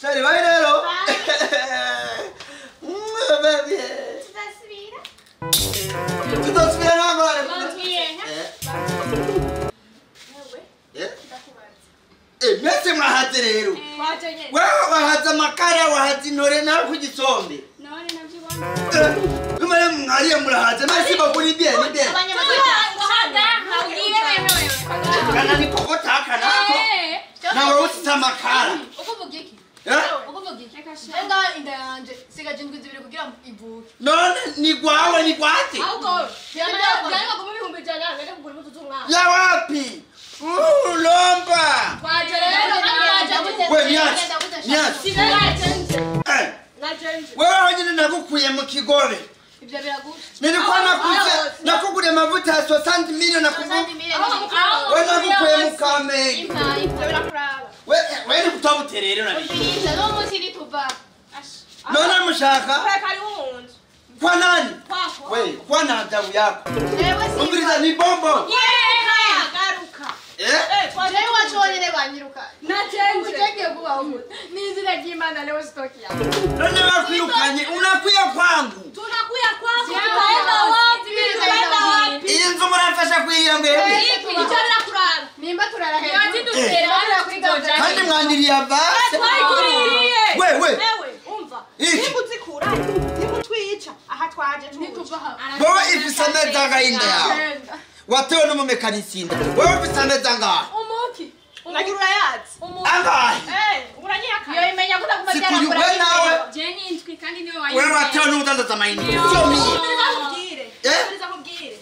Chéri bye rero. Baby. Tuzasubira. Tuzasubira nangore. Eh, mwese mwahaze rero. Wewe wahaze amakara wahaze intore nawe ku gisombe. None navyo ubona. Numare mwariye murahaze mari siba kuri bien ni bien. Kana ni kokota kana ko. Nawe usita amakara. Ukuvuga iki? Ukuvuga iki? Enda inda yanje sigaje indwi zibiri kugira ivuke. None ni gwawe ni gwate. Ahubwo byari baguma 100,000 ngende kugura impuzu z'umwana. Ya wapi? Lomba. We nyachi. Wewe wenyine nagukuye mu kigobe. Ibyo biragusha. Nilikuwa nakuze nakuguriye amavuta ya 60 million nakuvuga. Wewe nagukuye mu Kamenge. Ibyo birakuraba. We ni kutabuterere na. Ubiriza no munsi nituva. None mushaka? Kari mu nzu. Kwa nani? Kwako. We kwa na adabu yako. Ewe si. Umviriza ni bombo. Garuka. Jewe wacu wonyene banyiruka. Najenje. Ujegiye kuba umu. N'izina ry'Imana leo sitoki yako. None bakwirukanye unakuya kwangu. Tunakuya kwako tutaenda wapi? Tutaenda wapi? Iyi nzu muramfasha kuyiya mwebwe. Ibyo birakuraba. Nimba turara hejuru. Kandi mwandiriye avance. Twayiguriye. Wewe. Wewe umva. Nimba uzikura nimba utwica aha twaje Nituva aha. Wowe ifise amezi angahe inda yawe? Watewe n'umumekanisi inda. Wowe ufise amezi angahe? Umuki. Nagira urayazi. Angahe? Uranyihakana. Yo imenya kutaguma Sikuyu we nawe. Je ni indwi kandi niwe wayize. Wewe watewe n'udandaza amayinite. Sio mimi. Umviriza nkubwire.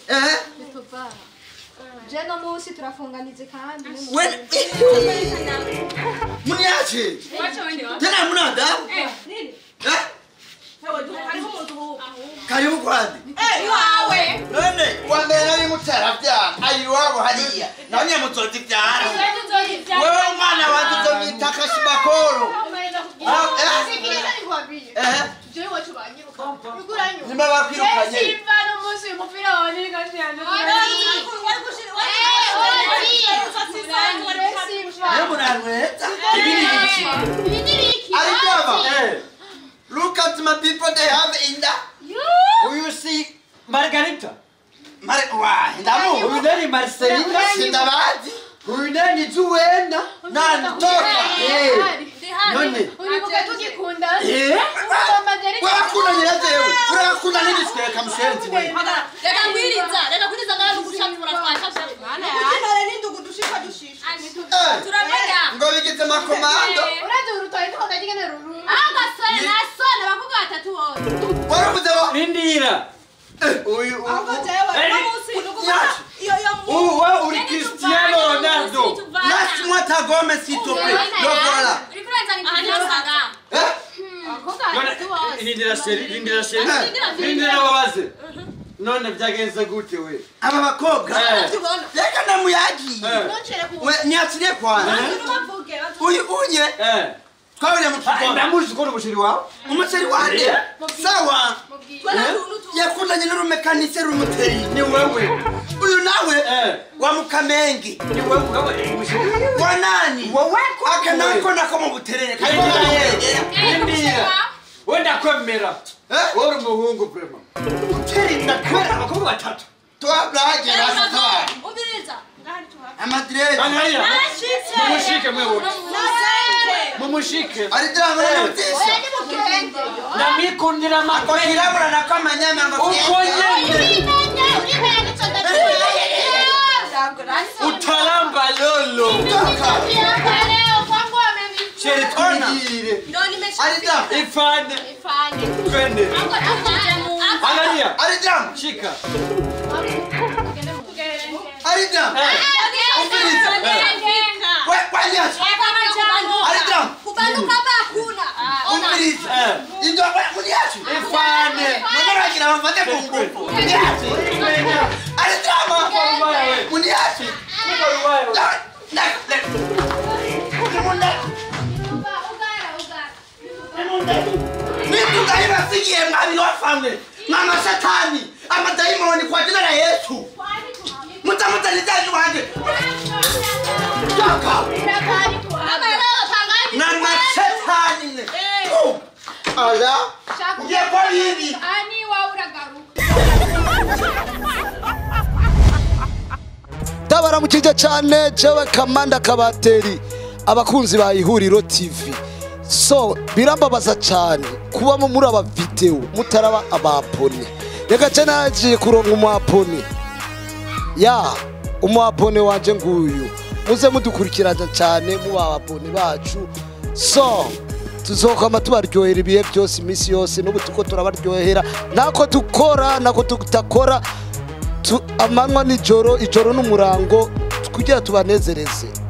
Nituva. Je no munsi turafunganize kandi. We muniache. Tena muna adabu? Nini? Eh? Hariho umuntu ubu. Karibu kwandi. Iwawe. None wa mbere nari mutaravyara ari iwabo hariya. None muzozivyara. Wewe umwana wanje uzomwita Kashibakoro. Sikiliza nikwambie. Jewe wacu banyiruka. Uranyuka. Nimba bakwirukanye. Simba no munsi umupira wawe ni kandi yanjye. Niyo munarweta. Ibi ni ibiki? Ibi ni ibiki? Ari byaba. Look at my people they have in the. Uyu si Margarita. Ndamu. Uyu nani Marcelina? Sindabazi. Uyu nani Zuena? Nani toka. None. Uribuka tugikunda. Wakunda nyirazewe. Urakunda n'ibisweka mushenzi we. Reka ngwiriza, reka ngwiriza ngaho gushamura twasha. Ukimara n'indugu dushika dushisha. Turamenya. Ngo bigize makomando. Urazi urutoyi tukagigene ruru. Agasore nasone bavuga batatu bose. Waravuze bo. Rindira. Uyu uyu uri Cristiano Ronaldo. Laisse-moi ta gomme s'il te plaît. Le voilà. Rindira seri, rindira seri. Rindira babaze. None byagenze gute we? Aba bakobwa. Reka namuyagiye. We nyakire kwana. Uyu unye. Twabonye mu kigo. Ndamuzi ko umusheri wawe. Umusheri wande. Sawa. Yakundanye n'urumekanise rumuteri. Ni wewe. Uyu nawe wa Mukamengi. Ni wewe umusheri. Wa nani? Wowe aka nako nako mu buterere. Rindira. Wenda kwemera. Wowe umuhungu prema. Uteri ndakwera abakobwa batatu. Twablaje rasitwa. Umviriza. Amadrede. Mumushike mwewe. Mumushike. Aridra mwana utisha. Namikundira makokirabura nakamanyama ngo uko nyene. Utalamba lolo. Chere twigire. Aridra ifane. Ifane. Twende. Angalia. Aridra shika. Aridra. Umviriza. We wanyachi. Aridra. Kubanduka bakuna. Umviriza. Indo munyachi. Ifane. None bagira bamfate ku ngufu. Munyachi. Aridra. Munyachi. Nitugahibasigiye mwami wafamwe. Mama satani. Amadayimoni kwa jina la Yesu. Mutamutanizaji wanje. Toka. Nani Ala. Shaka Ngiye kwa bibi. Ani wawe uragaruka. Tabaramukije cyane jewe Kamanda Kabateri, abakunzi ba Ihuriro TV. So birambabaza cyane kubamo muri aba video mutaraba abapone. Reka ce nagiye kuronka umwapone. Ya umwapone wanje nguyu. Muze mudukurikirana cyane muba abapone bacu. So tuzokama tubaryohera ibihe byose, iminsi yose, n'ubu tuko turabaryohera, nako dukora nako tutakora, amanywa nijoro, ijoro n'umurango, kugira tubanezereze.